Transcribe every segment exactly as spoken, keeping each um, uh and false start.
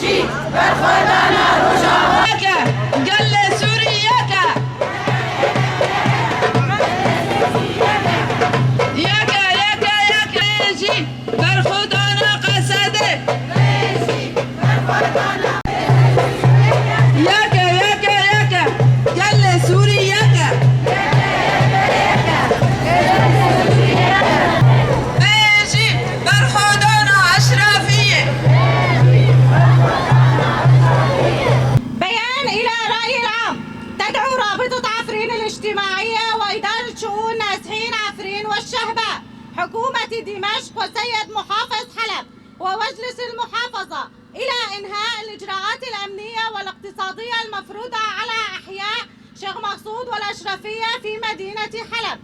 Berxwedana Rojava. Yek e, gelê Sûrî yek e. Yek e, yek e, yek e. Jî berxwedana Qesedê. Yek e, yek e, yek e. Gelê Sûrî yek e. Bêjî berxwedana Eşrefiyê. بيان إلى الرأي العام. تدعو رابطة عفرين الاجتماعية وإدارة شؤون نازحين عفرين والشهباء حكومة دمشق وسيد محافظ حلب ومجلس المحافظة إلى إنهاء الإجراءات الأمنية والاقتصادية المفروضة على أحياء شيخ مقصود والأشرفية في مدينة حلب،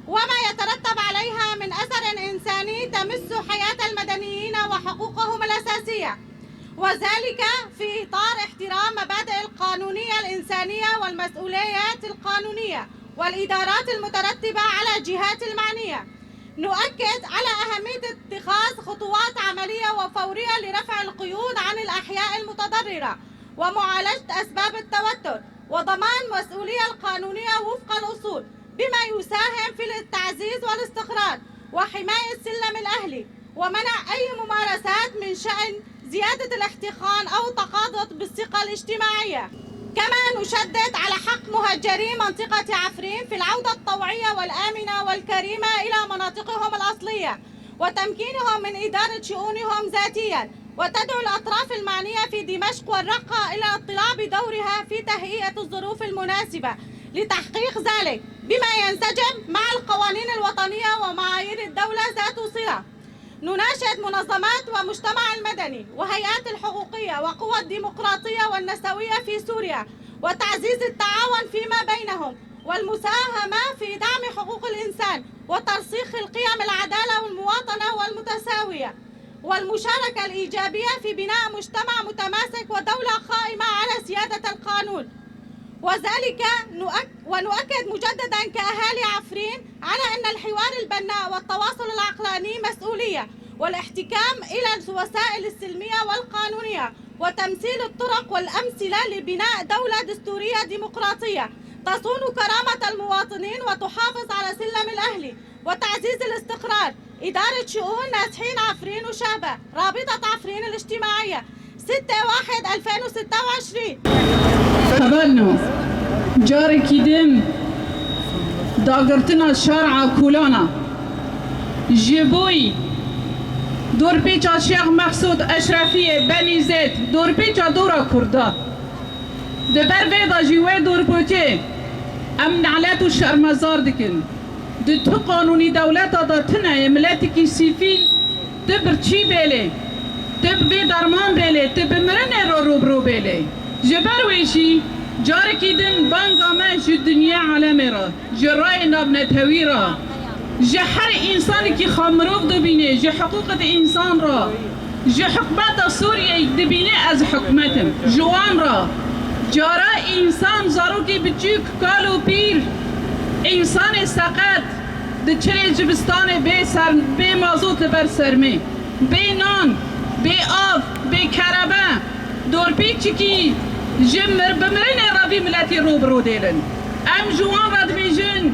وما يترتب عليها من أثر إنساني تمس حياة المدنيين وحقوقهم الأساسية، وذلك في إطار احترام مبادئ القانونية الإنسانية والمسؤوليات القانونية والإدارات المترتبة على الجهات المعنية. نؤكد على أهمية اتخاذ خطوات عملية وفورية لرفع القيود عن الأحياء المتضررة ومعالجة أسباب التوتر وضمان المسؤولية القانونية وفق الأصول، بما يساهم في التعزيز والاستقرار وحماية السلم الأهلي ومنع أي ممارسات من شأن زيادة الاحتقان أو التقاضد بالثقة الاجتماعية. كما نشدد على حق مهجري منطقة عفرين في العودة الطوعية والآمنة والكريمة إلى مناطقهم الأصلية وتمكينهم من إدارة شؤونهم ذاتيًا، وتدعو الأطراف المعنية في دمشق والرقة إلى الاطلاع بدورها في تهيئة الظروف المناسبة لتحقيق ذلك، بما ينسجم مع القوانين الوطنية ومعايير الدولة ذات الصلة. نناشد منظمات ومجتمع المدني وهيئات الحقوقية وقوى الديمقراطية والنسوية في سوريا وتعزيز التعاون فيما بينهم والمساهمة في دعم حقوق الإنسان وترسيخ القيم العدالة والمواطنة والمتساوية والمشاركة الإيجابية في بناء مجتمع متماسك ودولة قائمة على سيادة القانون. وذلك نؤك-، ونؤكد مجددا كأهالي عفرين على أن الحوار البناء والتواصل العقلاني مسؤولية، والاحتكام إلى الوسائل السلمية والقانونية وتمثيل الطرق والأمثلة لبناء دولة دستورية ديمقراطية تصون كرامة المواطنين وتحافظ على سلم الأهلي وتعزيز الاستقرار. إدارة شؤون نازحين عفرين وشهبة، رابطة عفرين الاجتماعية، ستة واحد ألفين وستة وعشرين. Hevalno, carekî din dagirtina şer'a Kolana ji bo dorpêça Şêx Mexsûd Eşrefiyê, Benî Zêd, dorpêça dora Kurda. Di ber vê de jî wê dorpêçê em nelet û şermezar dikin. Di tu qanûnî dewleta de tune ye, miletekî sivîl, tu birçî bêlê, tu bi vê derman bêlê, tu bi mirinê re rû bi rû bêlê. Ji ber wê jî carekî din banga me ji dinyê alemê re, ji rayê navnetewî re, ji her însanekî xwe mirov dibînê, ji hiqûqê însan re, ji hikûmeta Sûriyeyê dibîne ez hikûmet im. Ji wan re cara însan, zarokê biçûk, kal û pîr, însanê seqet di çirê zivistanê bê ser, bê mazot li ber sermê, bê nan, bê av, bê kerebe, dorpêçikî ji mir-, bi mirinê re vî miletî rû bi rû dêlin. Em ji wan re dibêjin,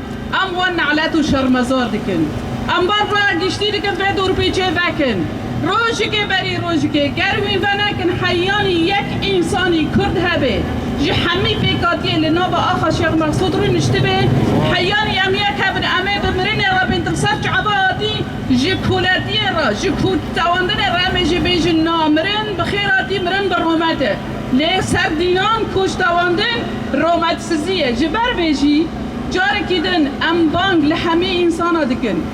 em wan nelet û şermezar dikin. Em van re giştî dikin vê dorpêçê vekin. Rojikê berî rojikê, ger wî venekin, heyanî yek însanî Kurd hebe, ji hemî pêkhatiyê li nava axa Şêx Mexsûd rûniştibe, heyanî em yek hebin, em ê bi mirinê re bên, di ser çava hatî, ji koletiyê re, ji koçtewandinê re em ê jî bêjin, na, mirin bi xêr hatî, mirin bi rûmet e. Lê ser dînan koçtewandin rûmetsizî ye. Ji ber vê jî carekî din em bang li hemî însana dikin.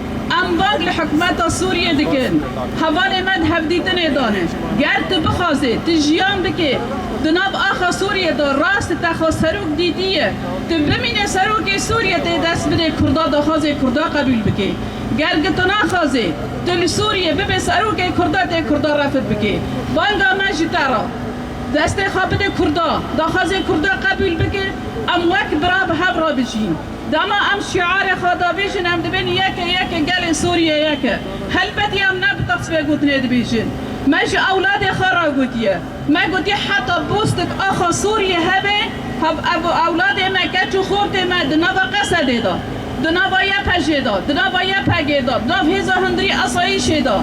Em bang li hikûmeta Sûriyê dikin. Hevalê me di hevdîtinê de ne. Ger tu bixwazê, tu jiyan bikê di nav axa Sûriyê de, rast te xwe serok dîtiye, tu bimîne serokê Sûriyê, tê dest bidê Kurda, daxwazê Kurda qebûl bikê. Ger gi tu naxwazê tu li Sûriyê bibê serokê Kurda, tê Kurda refid bikê. Banga me ji te re. Destê xwe bide Kurda, daxwazê Kurda qebûl bike, em wek bira bi hev re bijîn. Dema em şiarê xwe davêjin, em dibên yek e, yek e, gelê Sûriyê yek e. Helbetî em ne bi teqsîrê gotinê dibêjin. Me ji ewladê xwe re gotiye. Me gotiye heta postik axa Sûriyê hebe, hev-, ev ewladê me, keç û xortê me di nava Qesedê de, di nava YPJ'ê de, di nava YPG'ê de, di nav hêza hundirî esayîşê de.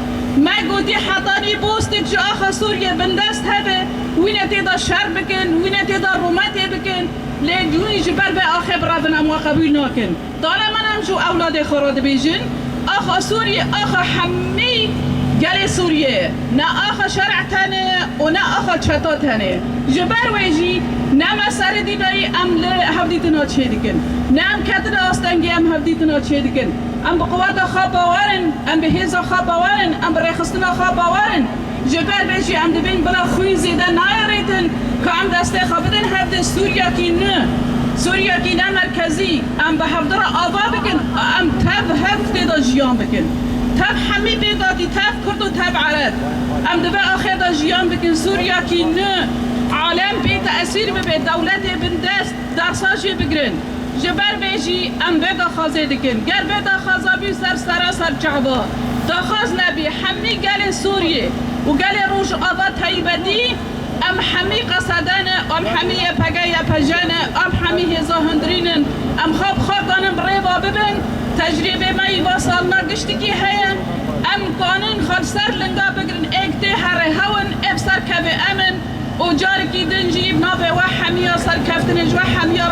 Me gotiye hetanî postik ji axa Sûriyê bindest hebe, wîne tê de şer bikin, wîne tê de rûmetê bikin, lê wî ji ber vê axê birevin, em we qebûl nakin. Dane min em ji ewladê xwe re dibêjin, axa Sûriyê, axa hemî gelê Sûriyê ye. Ne axa şer'e tenê û ne axa çeta tenê. Ji ber wê jî ne me serê dîdarî em li hevdîtina çêdikin. Ne em ketine astengê em hevdîtina çêdikin. Em bi quweta xwe bawer in, em bi hêza xwe bawer in, em bi rêxistina xwe bawer in. Ji ber vê jî em dibên bila xwîn zêde nayê rêtin, ka em destê xwe bidin hevdê Sûriyekî nû, Sûriyekî ne merkezî, em bi hevdi re ava bikin, em tev hev tê de jiyan bikin. Tev hemî bêgatî, tev Kurd û tev Ereb. Em di vê axê de jiyan bikin, Sûriyekî nû, alem bê tesîr bibe, dewletê bindest, dersa jê bigirin. Ji ber vê jî em vê daxwazê dikin. Ger vê daxwaza bî ser sera ser çava, daxwaz nebî, hemî gelê Sûriyê û gelê Rojava taybetî, em hemî Qesede ne, em hemî YPG, YPJ ne, em hemî hêza hundirîn in. Em xwe bi xwe kanin bi rê ve bibin. Tecrûbê me yî va salina giştikî heye. Em kanin xwe li ser linga bigirin, êk tê herê hew in, ê bi ser kevê em in. Û carekî din jî bi navê we hemiya serkeftinê ji we hemiya